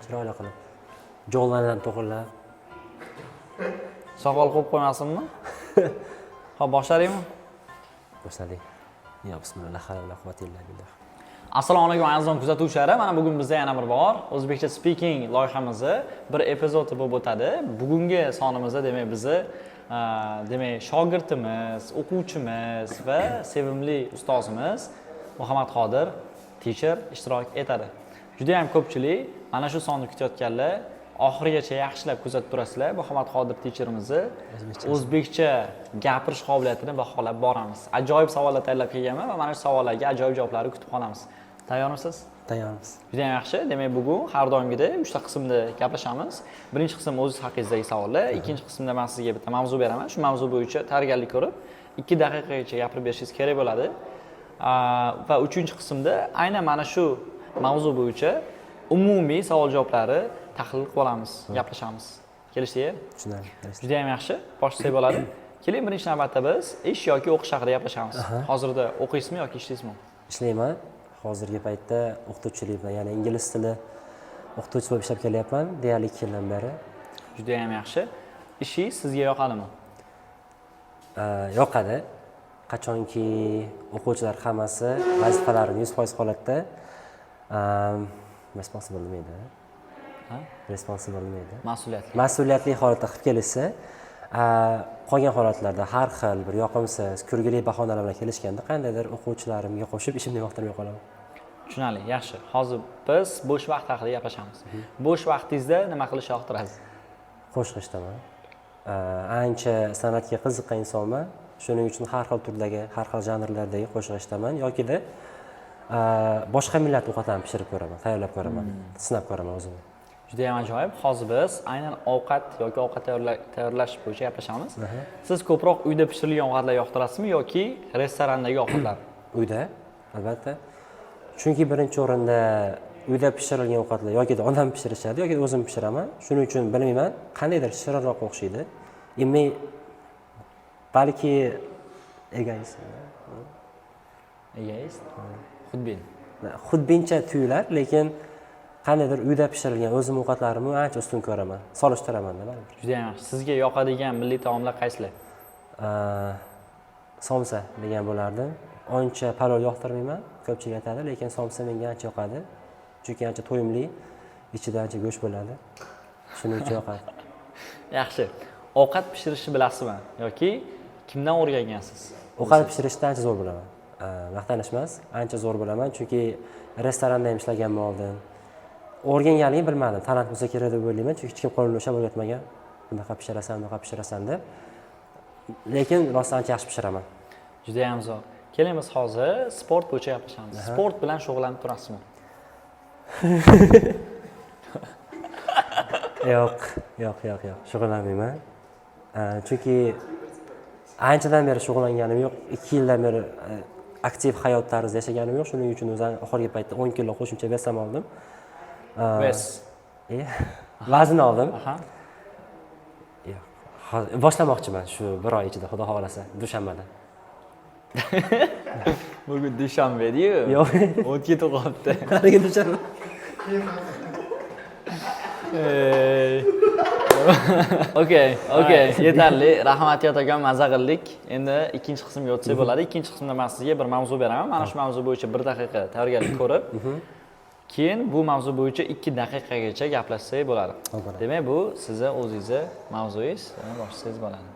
Chiroyli qilib. Jog'larni to'g'irlab. Soqol qo'yib qo'ymasinmi? Xo'p, boshlaylikmi? Boshladik. Ya bismillah, la havla va la quvvata illa billah. Assalomu alaykum azizon kuzatuvchilari. Mana bugun bizda yana bir bor O'zbekcha speaking loyihamizni bir epizodi bo'lib o'tadi. Bugungi sonimizda demak bizni demak shogirdimiz, o'quvchimiz va sevimli ustozimiz Muhammad Qodir teacher ishtirok etadi. Juda ham ko'pchilik mana shu sonni kutayotganlar oxirigacha yaxshilab kuzatib turasizlar. Muhammad Qodir teacherimizni o'zbekcha gapirish qobiliyatini baholab boramiz. Ajoyib savollar tayyorlab kelganman va mana shu savollarga ajoyib javoblarni kutib qolamiz. Tayyormisiz? Tayyormiz. Juda ham yaxshi. Demak, bugun har doimgidek 3 ta qismda gaplashamiz. Birinchi qism o'zingiz haqingizdagi savollar, ikkinchi qismda men sizga bitta mavzu beraman. Shu mavzu bo'yicha tayyorgarlik ko'rib, 2 daqiqagacha gapirib berishingiz kerak bo'ladi. Va uchinchi qismda aynan mana shu mavzu bo'yicha umumiy savol-javoblari tahlil qilib olamiz, gaplashamiz. Kelishdik? Tushunarli. Juda ham yaxshi. Boshlasak bo'ladi. Keling, birinchi navbatda biz ish yoki o'qish haqida gaplashamiz. Hozirda o'qiysizmi yoki ishlaysizmi? Ishlayman. Hozirgi paytda o'qituvchilik bilan, ya'ni ingliz tili o'qituvchisi bo'lib ishlab kelyapman deyarli 2 yildan beri. Juda ham yaxshi. Ishingiz sizga yoqadimi? Yoqadi. Qachonki o'quvchilar hammasi vazifalarini 100% holatda responsible nima edi? Ha? Responsible nima edi? Mas'uliyatli. Mas'uliyatli holatda qilib kelishsa, qolgan holatlarda har xil bir yoqimsiz, kulgili bahonalar bilan kelishganda qandaydir o'quvchilarimga qo'shib ishimni yoqtirmay qolaman. Tushunarli, yaxshi. Hozir biz bo'sh vaqt haqida gaplashamiz. Bo'sh vaqtingizda nima qilishni yoqtirasiz? Qo'shiq eshitaman. Ancha san'atga qiziqqan insonman. Shuning uchun har xil turdagi, har xil janrlardagi qo'shiq eshitaman yokida boshqa millat ovqatlarini pishirib ko'raman, tayyorlab ko'raman, sinab ko'raman o'zimni. Juda ham ajoyib. Hozir biz aynan ovqat yoki ovqat tayyorlash bo'yicha gaplashamiz. Siz ko'proq uyda pishirilgan ovqatlar yoqtirasizmi yoki restorandagi ovqatlar? Uyda, albatta. Chunki birinchi o'rinda uyda pishirilgan ovqatlar yoki onam pishirishadi yoki o'zim pishiraman. Shuning uchun bilmayman, qandaydir shirinroq o'xshaydi. Endi balki egoist. Egoist? Xudbin. Xudbincha tuyular, lekin qandaydir uyda pishirilgan o'zim ovqatlarimni ancha ustun ko'raman, solishtiraman-da baribir. Juda ham yaxshi. Sizga yoqadigan milliy taomlar qaysilar? Somsa degan bo'lardim. Uncha palov yoqtirmayman, ko'pchilik aytadi, lekin somsa menga ancha yoqadi. Chunki ancha to'yimli, ichida ancha go'sht bo'ladi. Shuning uchun yoqadi. Yaxshi. Ovqat pishirishni bilasizmi yoki kimdan o'rgangansiz? Ovqat pishirishni ancha zo'r bilaman. Maqtanish emas, ancha zo'r bilaman, chunki restoranda ham ishlaganman oldin. O'rganganligimni bilmadim, talant bo'lsa kerak deb o'ylayman, chunki hech kim qo'limni ushlab o'rgatmagan. Bunaqa pishirasan, bunaqa pishirasan deb. Lekin rostdan ancha yaxshi pishiraman. Juda ham zo'r. Keling, biz hozir sport bo'yicha gaplashamiz. Sport bilan shug'ullanib turasizmi? Yo'q, yo'q, yo'q, yo'q, shug'ullanmayman. Chunki anchadan beri shug'ullanganim yo'q. 2 yildan beri aktiv hayot tarzida yashaganim yo'q. Shuning uchun o'zim oxirgi paytda 10 kilo qo'shimcha vес ham oldim. Vес. Vazn oldim. Yo'q. Hozir boshlamoqchiman shu bir oy ichida, xudo xohlasa, dushanbadan. Bugun dushanba edi-yu. Yo'q. O't ketib qolibdi. Qanaqa dushanba? Okey, okey, yetarli. Rahmat akajon, maza qildik. Endi ikkinchi qismga o'tsak bo'ladi. Ikkinchi qismda men sizga bir mavzu beraman. Mana shu mavzu bo'yicha 1 daqiqa tayyorgarlik ko'rib, keyin bu mavzu bo'yicha 2 daqiqagacha gaplashsak bo'ladi. Demak, bu sizni o'zingizni mavzuyingiz, uni boshlasangiz bo'ladi.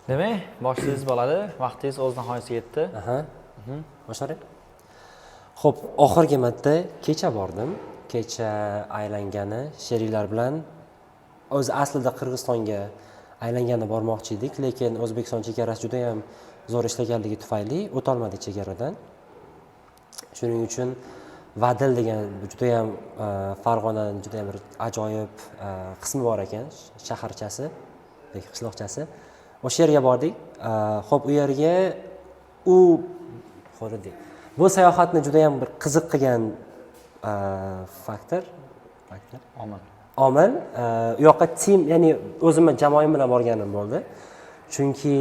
Demak, boshlasangiz bo'ladi. Vaqtingiz o'z nihoyasiga yetdi. Boshlaylik. Xo'p, oxirgi marta kecha bordim. Kecha aylangani sheriklar bilan o'zi aslida Qirg'izistonga aylangani bormoqchi edik, lekin O'zbekiston chegarasi juda ham zo'r ishlaganligi tufayli o'tolmadik chegaradan. Shuning uchun Vadil degan juda ham Farg'onaning juda ham bir ajoyib qismi bor ekan, shaharchasi yoki qishloqchasi. O'sha yerga bordik. Xo'p, u yerga u xo'rdik. Bu sayohatni juda ham bir qiziq qilgan faktor, Omil. Omil u yoqqa team, ya'ni o'zimni jamoam bilan borganim bo'ldi. Chunki,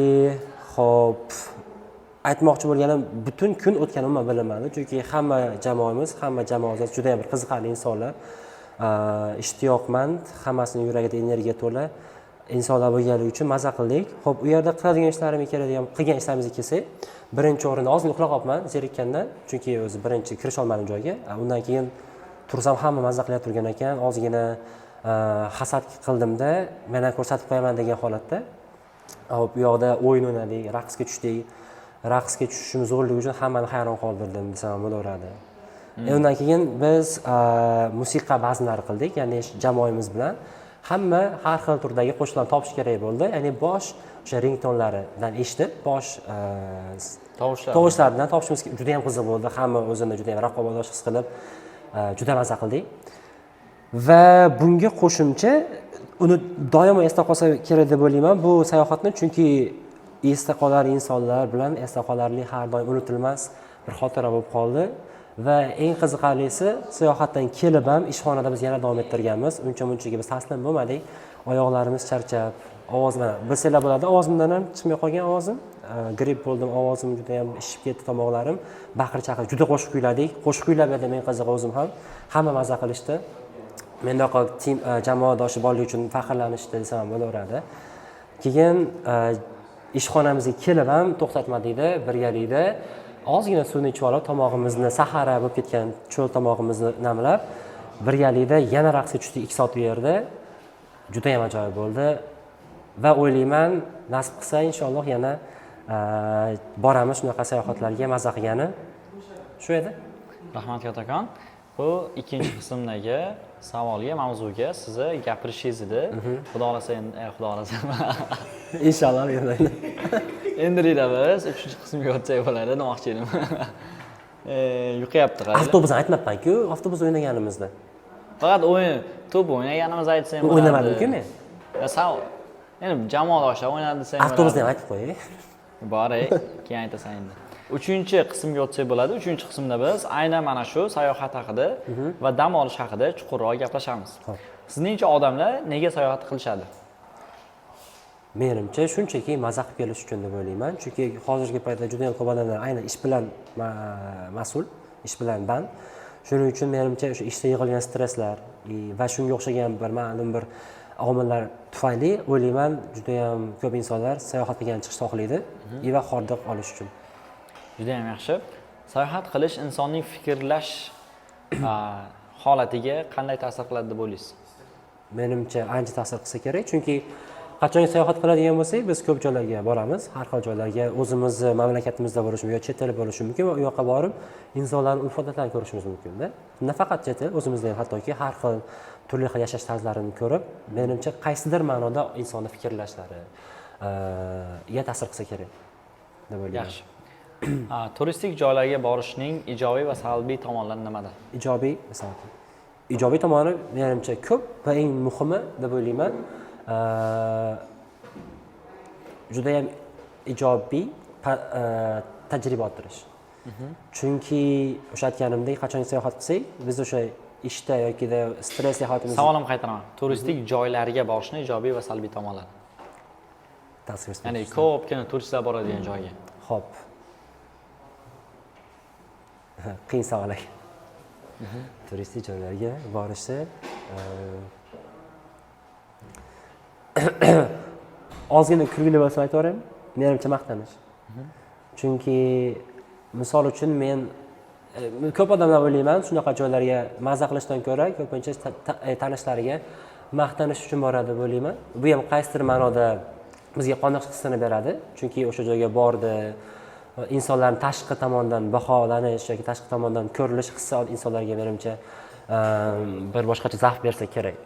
ho'p, aytmoqchi bo'lganim, butun kun o'tganini umuman bilmadim, chunki hamma jamoamiz, hamma jamoa a'zosi juda yam bir qiziqarli insonlar, ishtiyoqmand, hammasini yuragida energiya to'la insonlar bo'lganligi uchun maza qildik. Ho'p, u yerda qiladigan ishlarimga keladigan, qilgan ishlarimizga kelsak, birinchi o'rinda ozgina uxlab qolibman zerikkandan, chunki o'zi birinchi kirisholmadim joyga. Undan keyin tursam, hamma maza qilyapti turgan ekan. Ozgina hasad qildimda, men ham ko'rsatib qo'yaman degan holatda. Hop, u yoqda o'yin o'ynadik, raqsga tushdik. Raqsga tushishim zo'rligi uchun hammani hayron qoldirdim desam ham bo'laveradi. Undan keyin biz musiqa bazmlari qildik, ya'ni jamoamiz bilan hamma har xil turdagi qo'shiqlarni topish kerak bo'ldi, ya'ni bosh o'sha ringtonlaridan eshitib, bosh Tovushlar. Tovushlardan topishimiz juda yam qiziq bo'ldi. Hamma o'zini juda yam raqobatdosh his qilib, juda maza qildik. Va bunga qo'shimcha uni doimo esda qolsa kerak deb o'ylayman bu sayohatni, chunki esda qolar insonlar bilan esda qolarli, har doim unutilmas bir xotira bo'lib qoldi. Va eng qiziqarlisi, sayohatdan kelib ham ishxonada biz yana davom ettirganmiz. Uncha munchaga biz taslim bo'lmadik. Oyoqlarimiz charchab, ovoz, mana, bilsanglar bo'ladi, ovozimdan ham chiqmay qolgan ovozim. Gripp bo'ldim, ovozim juda yam shishib ketdi, tomoqlarim. Baqir chaqir juda qo'shiq kuyladik, qo'shiq kuylab berdim, eng qizig'i o'zim ham. Hamma maza qilishdi, mendaqa team, jamoadoshi borligi uchun faxrlanishdi desam ham bo'laveradi. Keyin ishxonamizga kelib ham to'xtatmadikda, birgalikda ozgina suvni ichib olib, tomog'imizni, sahara bo'lib ketgan cho'l tomog'imizni namlab, birgalikda yana raqsga tushdik 2 soat u yerda. Judayam ajoyib bo'ldi va o'ylayman, nasib qilsa, inshaalloh yana boramiz shunaqa sayohatlarga. Maza qilgani shu edi. Rahmat kattakon. Bu ikkinchi qismdagi savolga, mavzuga sizni gapirishingiz edi. Xudo xohlasa endi, xudo xohlasa. Inshaalloh endi. Endilikda biz uchinchi qismga o'tsak bo'ladi demoqchi edim. Yuqyapti qarang. Avtobusni aytmabmanku, avtobus o'ynaganimizda. Faqat o'yin, to'p o'ynaganimizni aytsang bo'lardi. O'ynamadim-ku men. Ya san endi jamoadoshlar o'ynadi desang. Avtobusni ham aytib qo'yay. Bor, keyin aytasan endi. Uchinchi qismga o'tsak bo'ladi. Uchinchi qismda biz aynan mana shu sayohat haqida va dam olish haqida chuqurroq gaplashamiz. Xo'p. Sizningcha, odamlar nega sayohat qilishadi? Menimcha, shunchaki maza qilib kelish uchun deb o'ylayman, chunki hozirgi paytda juda yam ko'p odamlar aynan ish bilan mas'ul, ish bilan band. Shuning uchun, menimcha, o'sha ishda yig'ilgan stresslar va shunga o'xshagan bir ma'lum bir omillar tufayli, o'ylayman, judayam ko'p insonlar sayohat qilgani chiqishni xohlaydi va hordiq olish uchun. Juda ham yaxshi. Sayohat qilish insonning fikrlash holatiga qanday ta'sir qiladi deb o'ylaysiz? Menimcha, ancha ta'sir qilsa kerak, chunki qachonki sayohat qiladigan bo'lsak, biz ko'p joylarga boramiz, har xil joylarga, o'zimizni mamlakatimizda bo'lishi mumkin yo chet el bo'lishi mumkin va u yoqqa borib insonlarni urf odatlarini ko'rishimiz mumkinda. Nafaqat chet el, o'zimizda ham hattoki har xil, turli xil yashash tarzlarini ko'rib, menimcha, qaysidir ma'noda insonni fikrlashlari ga ta'sir qilsa kerak deb o'ylayman. Yaxshi. Turistik joylarga borishning ijobiy va salbiy tomonlari nimada? Ijobiy va salbiy. Ijobiy tomoni, menimcha, ko'p va eng muhimi deb o'ylayman, judayam ijobiy tajriba orttirish, chunki o'sha aytganimdek, qachon sayohat qilsak, biz o'sha ishda yokida stressli hayotimizda Savolim qaytaraman. Turistik joylarga borishning ijobiy va salbiy tomonlari. Tasvir. Ya'ni ko'pgina turistlar boradigan joyga. Ho'p, qiyin savol ekan. Turistik joylarga borishi ozgina kulgili bo'lsa aytib yuboraymi? Menimcha, maqtanish, chunki misol uchun men ko'p odamlar, o'ylayman, shunaqa joylarga maza qilishdan ko'ra ko'pincha tanishlariga maqtanish uchun boradi deb o'ylayman. Bu ham qaysidir ma'noda bizga qoniqish hissini beradi, chunki o'sha joyga bordi, insonlarni tashqi tomondan baholanish yoki tashqi tomondan ko'rilish hissi insonlarga, menimcha, bir boshqacha zavq bersa kerak.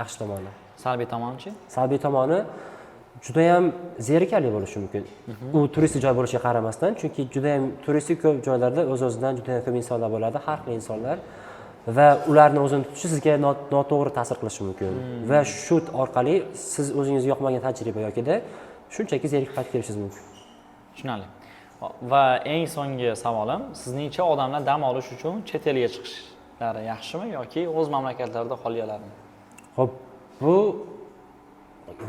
Yaxshi tomoni. Salbiy tomonichi? Salbiy tomoni judayam zerikarli bo'lishi mumkin, u turistik joy bo'lishiga qaramasdan, chunki judayam turistik ko'p joylarda o'z o'zidan judayam ko'p insonlar bo'ladi, har xil insonlar, va ularni o'zini tutishi sizga noto'g'ri ta'sir qilishi mumkin va shu orqali siz o'zingizga yoqmagan tajriba yokida shunchaki zerikib qaytib kelishingiz mumkin. Tushunarli. Va eng so'nggi savolim: sizningcha, odamlar dam olish uchun chet elga chiqishlari yaxshimi yoki o'z mamlakatlarida qolganlarimi? Ho'p, bu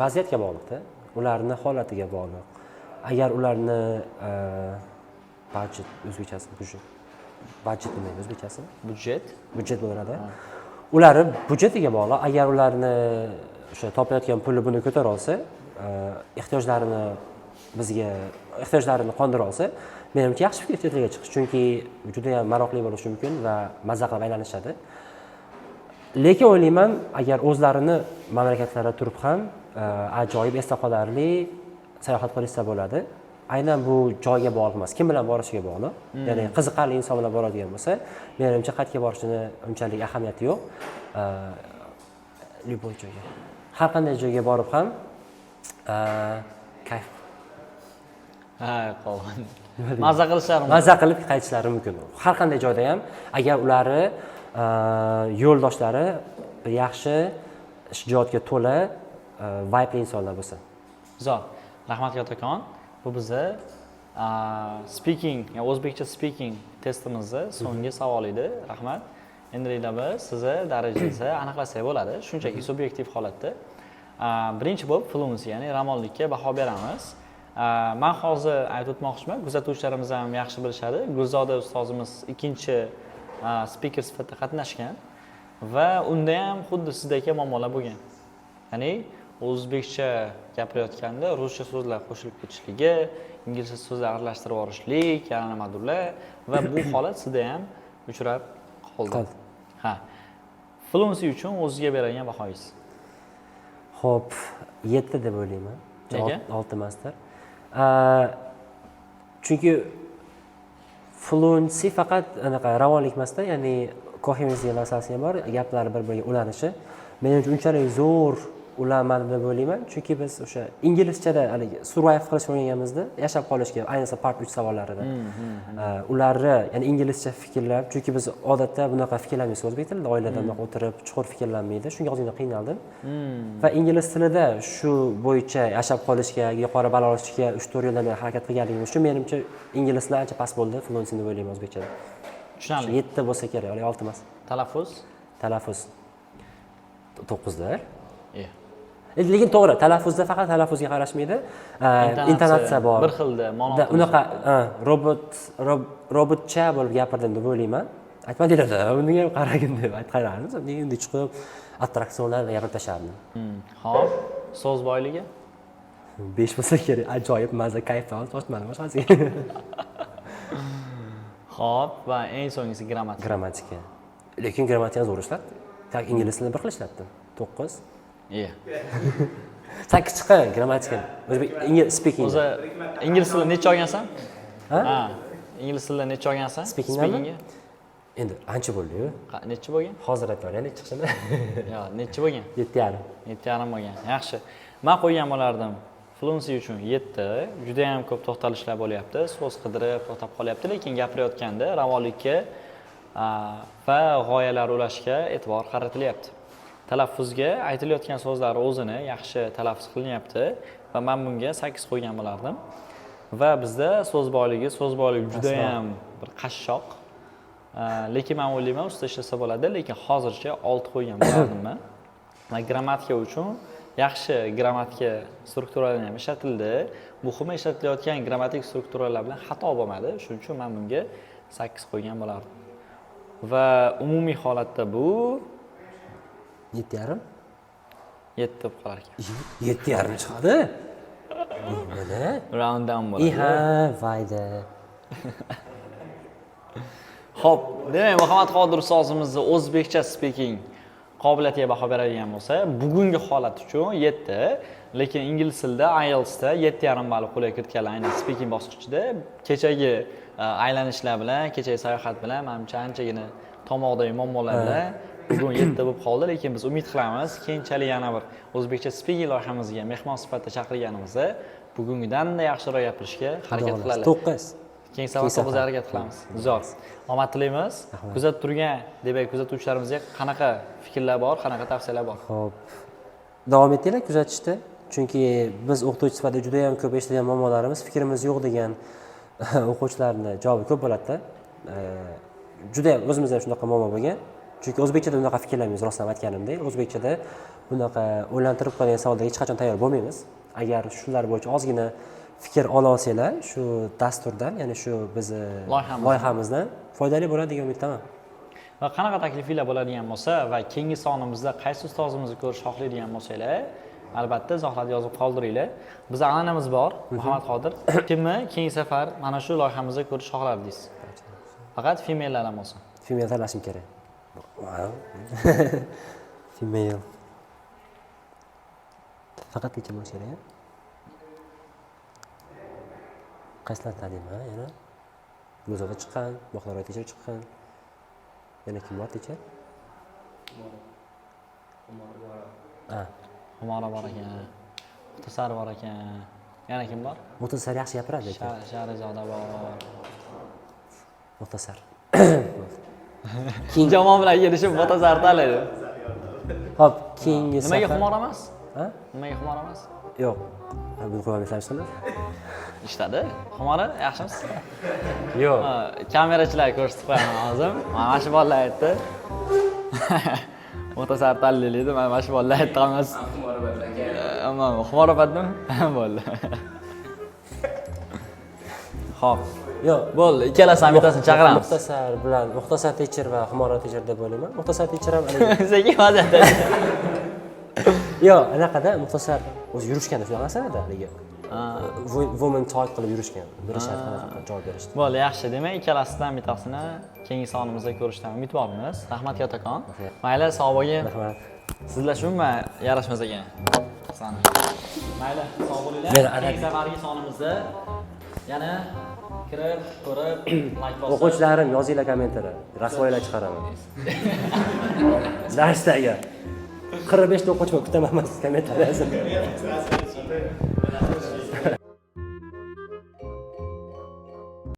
vaziyatga bog'liqda, ularni holatiga bog'liq. Agar ularni budget, o'zbekchasi budjet, budget nima edi o'zbekchasi? Budjet. Budjet bo'ladi. Ularni budjetiga bog'liq. Agar ularni o'sha topayotgan puli buni ko'tara olsa, ehtiyojlarini, bizga ehtiyojlarini qondira olsa, menimcha, yaxshi fikr chet elga chiqish, chunki juda yam maroqli bo'lishi mumkin va maza qilib aylanishadi. Lekin o'ylayman, agar o'zlarini mamlakatlarida turib ham ajoyib, esda qolarli sayohat qilishsa bo'ladi. Aynan bu joyga bog'liq emas, kim bilan borishiga bog'liq. Ya'ni qiziqarli inson bilan boradigan bo'lsa, menimcha, qayerga borishini unchalik ahamiyati yo'q. Любой joyga, har qanday joyga borib ham kayf Ha, qolgan. Maza qilishlari mumkin. Maza qilib qaytishlari mumkin har qanday joyda ham, agar ularni yo'ldoshlari bir yaxshi, shijoatga to'la, vibe'li insonlar bo'lsa. Zo'r. Rahmat kattakon. Bu bizni speaking, ya'ni o'zbekcha speaking testimizni so'nggi savoli edi. Rahmat. Endilikda biz sizni darajangizni aniqlasak bo'ladi. Shunchaki subyektiv holatda. Birinchi bo'lib fluency, ya'ni ramonlikka baho beramiz. Man hozir aytib o'tmoqchiman, kuzatuvchilarimiz ham yaxshi bilishadi. Gulzoda ustozimiz ikkinchi speaker sifatida qatnashgan va unda ham xuddi sizdagi muammolar bo'lgan. Ya'ni o'zbekcha gapirayotganda ruscha so'zlar qo'shilib ketishligi, inglizcha so'zlar aralashtirib yuborishlik, yana nimadirlar va bu holat sizda ham uchrab qoldi. Qoldi. Ha. Fluency uchun o'zizga beradigan bahoyingiz? Ho'p, 7 deb o'ylayman. Nega? 6 emasdir. Chunki fluency faqat anaqa ravonlik emasda, ya'ni coherence degan masalasi ham bor, gaplar bir biriga ulanishi. Menimcha, unchalik zo'r ulanmadi deb o'ylayman, chunki biz o'sha inglizchada haligi survive qilishga o'rganganimizda, yashab qolishga, ayniqsa part 3 savollarida ularni, ya'ni inglizcha fikrlab, chunki biz odatda bunaqa fikrlamaymiz o'zbek tilida, oilada bunaqa o'tirib chuqur fikrlanmaydi, shunga ozgina qiynaldim. Va ingliz tilida shu bo'yicha yashab qolishga, yuqori ball olishga 3-4 yildan beri harakat qilganligim uchun, menimcha, ingliz tili ancha past bo'ldi fluency deb o'ylayman o'zbekchada. Tushunarli. 7 bo'lsa kerak, yoki 6 emas. Talaffuz? Talaffuz 9lar. Iya. Lekin to'g'ri, talaffuzda faqat talaffuzga qarashmaydi. Intonatsiya bor. Bir xilda ma'no. Da, unaqa ha, robot robotcha bo'lib gapirdim deb o'ylayman. Aytmadinglar, bunga ham qaragin deb aytqanlarimiz, nega unday chiqib attraksionlar gapirib tashlardim. Xo'p, so'z boyligi? 5 bo'lsa kerak, ajoyib maza, kayfdan tortmadim boshqasiga. Xo'p, va eng so'nggisi grammatika. Grammatika. Lekin grammatikani zo'r ishlatdim. Так, ingliz tilini bir xil ishlatdim. 9. Iya. 8 chiqqan grammatika. O'zbek ingliz speaking. O'zi ingliz tilida necha olgansan? Ha? Ha. Ingliz tilida necha olgansan? Speakingdanmi? Speakingga? Endi ancha bo'ldi-yu. Necha bo'lgan? Hozir aytib yuboray, necha chiqishini. Yo'q, necha bo'lgan? 7,5. 7,5 bo'lgan. Yaxshi. Man qo'ygan bo'lardim. Fluency uchun 7, juda ham ko'p to'xtalishlar bo'lyapti. So'z qidirib to'xtab qolyapti, lekin gapirayotganda ravonlikka va g'oyalar ulashga e'tibor qaratilyapti. Talaffuzga, aytilayotgan so'zlar o'zini yaxshi talaffuz qilinyapti va men bunga 8 qo'ygan bo'lardim. Va bizda so'z boyligi juda ham bir qashshoq. Lekin men o'ylayman, ustida ishlasa bo'ladi, lekin hozircha 6 qo'ygan bo'lardim man. Va grammatika uchun yaxshi grammatika strukturalari ham ishlatildi. Muhimi, ishlatilayotgan grammatik strukturalar bilan xato bo'lmadi. Shuning uchun men bunga 8 qo'ygan bo'lardim. Va umumiy holatda bu 7,5. 7 bo'lib qolar ekan. 7,5 chiqadi. Mana. Round down bo'ladi. Ha, vayda. Xo'p, demak, Muhammad Qodir ustozimizni o'zbekcha speaking qobiliyatiga baho beradigan bo'lsa, bugungi holat uchun 7, lekin ingliz tilida IELTSda 7,5 ball qo'lga kiritganlar aynan speaking bosqichida. Kechagi aylanishlar bilan, kechagi sayohat bilan, manimcha, anchagina tomoqdagi muammolar bilan bugun 7 bo'lib qoldi, lekin biz umid qilamiz, keyinchalik yana bir o'zbekcha speaking loyihamizga mehmon sifatida chaqirganimizda bugungidan-da yaxshiroq gapirishga harakat qiladi. 9. Keyingi safar Keyingi safar. 9 harakat qilamiz. Zo'r. Omad tilaymiz. Kuzatib turgan, demak, kuzatuvchilarimizga qanaqa fikrlar bor, qanaqa tavsiyalar bor? Xo'p. Davom etinglar kuzatishda. Chunki biz o'qituvchi sifatida juda ham ko'p eshitadigan muammolarimiz fikrimiz yo'q degan o'quvchilarni javobi ko'p bo'ladida. Juda ham o'zimizda ham shunaqa muammo bo'lgan. Chunki o'zbekchada bunaqa fikrlamaymiz, rostdan aytganimdek, o'zbekchada bunaqa o'ylantirib qo'yadigan savollarga hech qachon tayyor bo'lmaymiz. Agar shular bo'yicha ozgina fikr ola olsanglar shu dasturdan, ya'ni shu bizni Loyihamizdan. Loyihamizdan foydali bo'ladi degan umiddaman. Va qanaqa taklifinglar bo'ladigan bo'lsa va keyingi sonimizda qaysi ustozimizni ko'rish xohlaydigan bo'lsanglar, albatta izohlarda yozib qoldiringlar. Bizni an'anamiz bor, Muhammad Qodir. Kimni keyingi safar mana shu loyihamizda ko'rish xohlardingiz? Faqat femalelardan bo'lsin. Female tanlashim kerak. Wow. Female. Faqat necha bo'lishi kerak? Qaysilarni taniyman yana? Gulzoda chiqqan, Boxloroy teacher chiqqan. Yana kim bor, teacher? Ha, Xumora bor ekan, Muxtasar bor ekan. Yana kim bor? Muxtasar yaxshi gapiradi lekin. Shahrizoda bor. Muxtasar. Jamoa bilan kelishib Muxtasar tanlaydi. Xo'p, keyingi Nimaga safar. Xumora emas? Ha? Nimaga Xumora emas? Yo'q. Ha, buni qo'yolmaysizmi? Ishladi. Xumora, yaxshimisiz? Yo'q. Ha, kamerachilar ko'rsatib qo'yaman hozir. Mana shu bolalar aytdi. Muxtasar tanlaydi, mana shu bolalar aytdi hammasi. Ammo Xumora badmi? Bo'ldi. Xo'p. Yo'q. Bo'ldi, ikkalasini bittasini chaqiramiz. Muxtasar bilan, Muxtasar teacher va Xumora teacher deb o'ylayman. Muxtasar teacher ham haligi Sekin vaziyat. Yo'q, anaqada Muxtasar o'zi yurishganda shunaqa narsalarda haligi. Woman talk qilib yurishgan. Bilishadi qanaqa qilib javob berishni. Bo'ldi, yaxshi. Demak, ikkalasidan bittasini keyingi sonimizda ko'rishdan umidvormiz. Rahmat kattakon. Mayli, sog' bo'ling. Rahmat. Sizlar shumi yarashmas ekan. Sani. Mayli, sog' bo'linglar. Men ana- Keyingi safargi sonimizda yana kirib, ko'rib, like bosib. O'quvchilarim, yozinglar kommentariy. Rasvoylar chiqaraman. Darsdagi 45 ta o'quvchi bor, kutaman man siz kommentariyasini.